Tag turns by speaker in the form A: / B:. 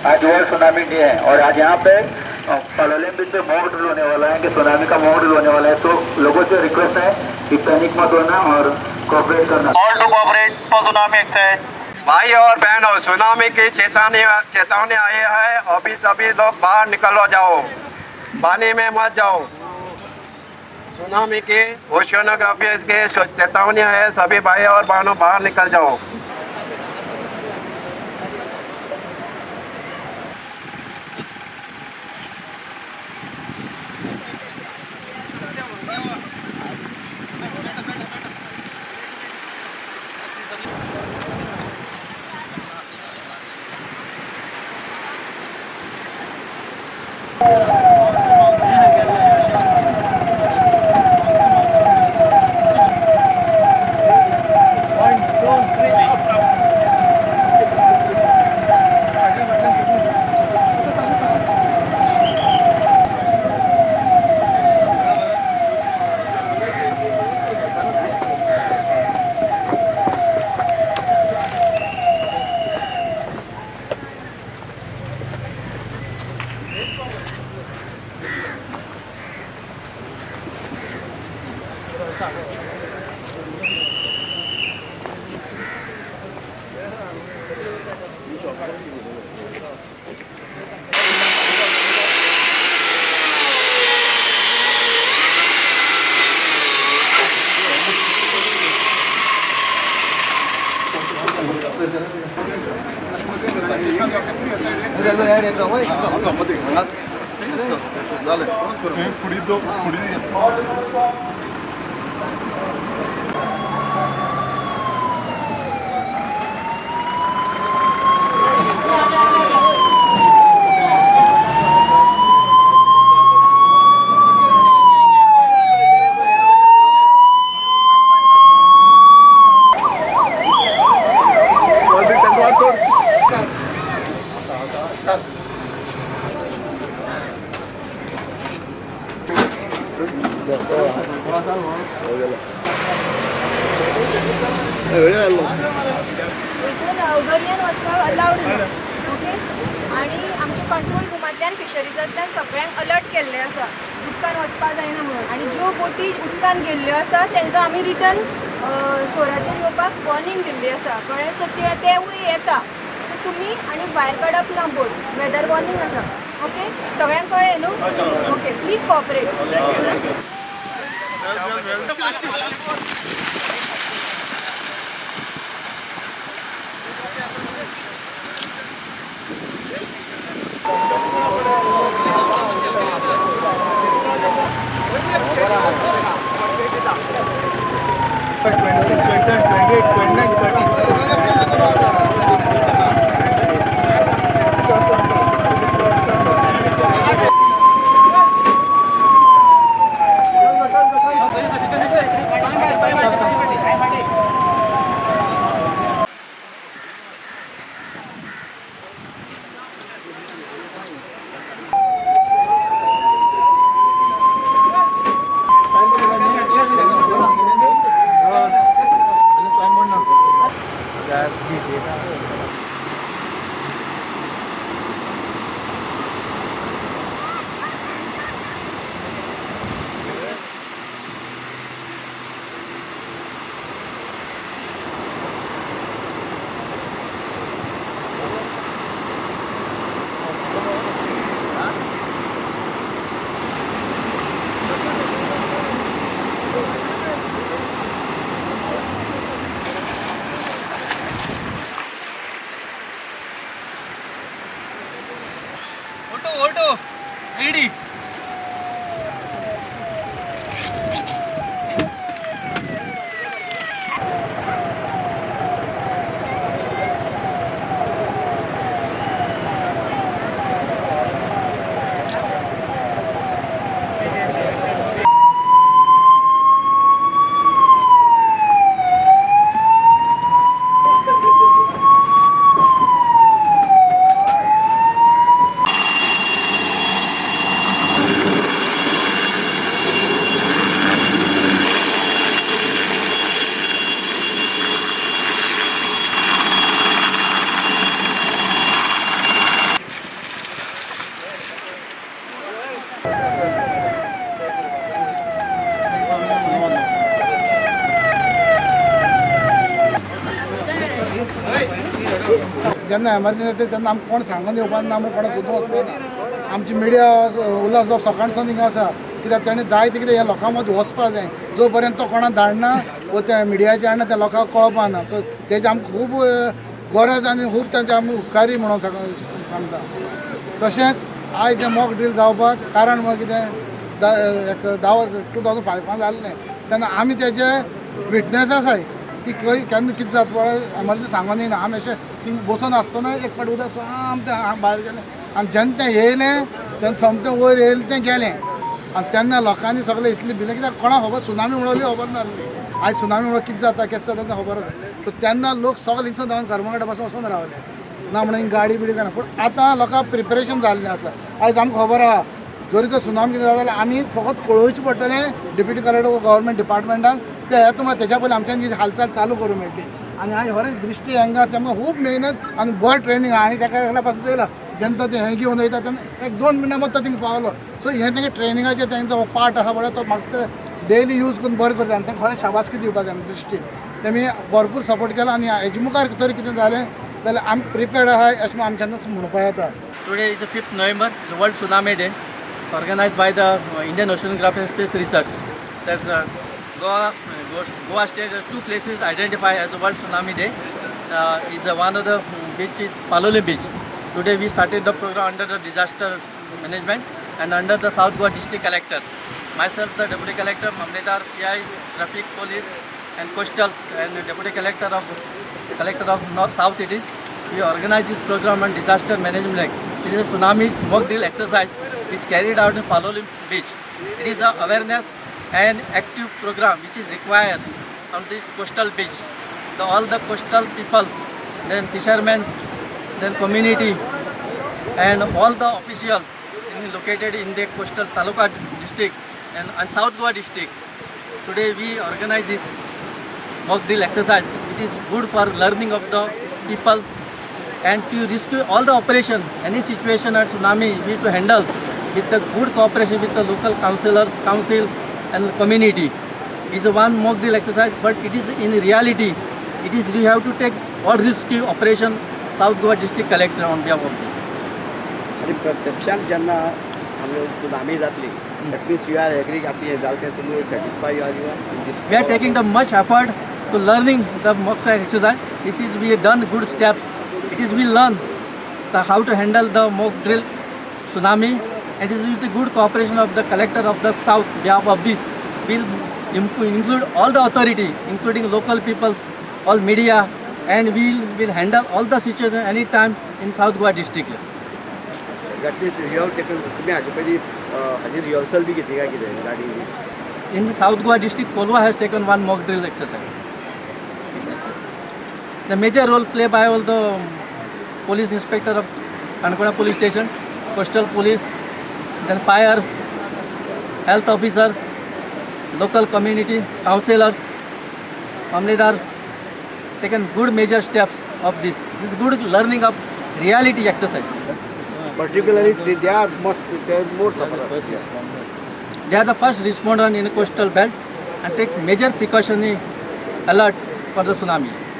A: आज world tsunami day है और आज यहाँ pay Palolem beach pay mock drill होने वाला है कि सुनामी का मॉक ड्रिल होने वाला है। तो लोगों से रिक्वेस्ट है कि पैनिक मत होना और कोऑपरेट करना।
B: All to cooperate for tsunami exercise.
C: भाई और बहनों, सुनामी की चेतावनी चेतावनी आई है। अभी सभी लोग बाहर निकलो जाओ, पानी में मत जाओ। सुनामी की ओशियोनोग्राफी के चेतावनी है, सभी भाई और बहनों बाहर निकल जाओ।
D: हितून दर्यान वचपाक अलावड ना, ओके. आनी आमच्या कंट्रोल रुमांतल्यान फिशरीजांतल्यान सगळ्यांक अलर्ट केल्लें आसा, उदकान वचपाक जायना म्हणून. आनी ज्यो बोटी उदकान गेल्ल्यो आसा तांकां आमी रिटर्न शोराचेर येवपाक वॉर्निंग दिल्ली आसा, कळ्ळें. सो ते तेवूय येता. सो तुमी आनी भायर काडप ना बोट, वेदर वॉर्निंग आसा, ओके. सगळ्यांक कळ्ळें न्हू? Okay, please cooperate.
B: Auto auto ready.
E: जेन्ना एमर्जन्सी जाता तेन्ना आमकां कोण सांगून येवपा ना, आमकां कोणा सोदून वचपा ना. आमची मिडिया उल्हास बाब सकाळ सावन हिंगा आसा, कित्याक तेणें जायते कितें ह्या लोकां मदीं वचपा जाय. जो पर्यंत तो कोणाक धाडना वो त्या मिडियाचे हाडना, त्या लोकांक कळपा ना. सो तेजी आमकां खूब गरज आनी खूब तांचे आमी उपकारी म्हणून सांगता. तशेंच आयज हें मॉक ड्रील जावपाक कारण म्हळ्यार कितें, एक 2005 जाल्लें तेन्ना आमी तेजे विटनेस आसाय की खंय केन्ना कितें जाता पळय एमर्जन्सी सांगून येयना. आमी अशें थिंग बसून आसतना एक फावट उदक सामकें भायर गेलें आनी जेन्ना तें येयलें तेन्ना सोमतें वयर येयलें तें गेलें. आनी तेन्ना लोकांनी सगळें इतलें भिलें, कित्याक कोणाक खबर सुनामी म्हणली खबर नासली. आयज सुनामी म्हणल्यार कितें जाता केशें जाता तें खबर आसा. सो तेन्ना लोक सगळे हिंगसून धांवन करमगडा पासून वचून रावले ना म्हणून गाडी बिडी काय ना. पूण आतां लोकांक प्रिपरेशन जाल्लें आसा. आयज आमकां खबर आहा जरी तर सुनामी कितें जाता जाल्यार आमी फकत कळोवचें पडटलें डेप्युटी कलेक्टर गव्हर्मेंट डिपार्टमेंटाक, ते येता म्हळ्यार तेज्या पयलीं आमच्यान जी हालचाल चालू करूं मेळटली. आनी आयज खरेंच दृश्टी हांगा तेमकां खूब मेहनत आनी बरें ट्रेनींग आहा. आनी तेका एकल्या पासून चोयला जेन्ना तो हें घेवन वयता तेन्ना एक दोन मिनटां मदीं तो थिंगा पावलो. सो हें तेंगे ट्रेनिंगाचें तेंचो पार्ट आसा पळय, तो म्हाका डेली यूज करून बरें करता आनी तांकां खरें शाबासकी दिवपाक जाय. दृश्टीन तेमी भरपूर सपोर्ट केला आनी हेजे मुखार तरी कितें जालें जाल्यार आमी प्रिपेर्ड आहा अशें म्हणून आमच्यान म्हणपाक येता.
F: Today is the 5th November, is World Tsunami Day, organized by the Indian Oceanography and Space Research. That Goa State has two places identified as a World Tsunami Day. Is one of the beach is Palolem Beach. Today we started the program under the disaster management and under the South Goa District Collectors. Myself, the Deputy Collector, Mamledar, PI, Traffic Police and Coastals, and the Deputy Collector of North South it is. We organize this program on disaster management. It is a tsunami mock drill exercise which carried out in Palolem Beach. It is a awareness and active program which is required on this coastal beach. All the coastal people, then fishermen, then community, and all the official located in the coastal taluka district and South Goa district. Today we organize this mock drill exercise. It is good for learning of the people and to rescue all the operation, any situation at tsunami we to handle with the good cooperation with the local councillors, council and community. It is one mock drill exercise, but it is in reality, it is we have to take all rescue operation South Goa District Collector on behalf of this.
G: आनी प्रत्यक्षान जेन्ना आमी tsunami जातली, that means you are agree आपली हें जालें तें तुमी satisfy you are you are
F: We are taking the much effort to learning the mock exercise. This is we have done good steps. It is we learn the how to handle the mock drill tsunami. And it is with the good cooperation of the collector of the south behalf of this. We'll include all the authority, including local people, all media, and we will handle all the situation any times in South Goa district.
G: That means you have taken तुमी हाजे पयलीं हाजी rehearsal बी घेतली काय कितें regarding this?
F: In the South Goa district, Kolwa has taken one mock drill exercise. The major role played by all the police inspector of Kankona police station, coastal police, then fire, health officers, local community, councillors, Mamledar, taken good major steps of this. This is good learning of reality exercise.
G: Particularly they are must they are more suffer.
F: They are the first responder in the coastal belt and take major precautionary alert for the tsunami.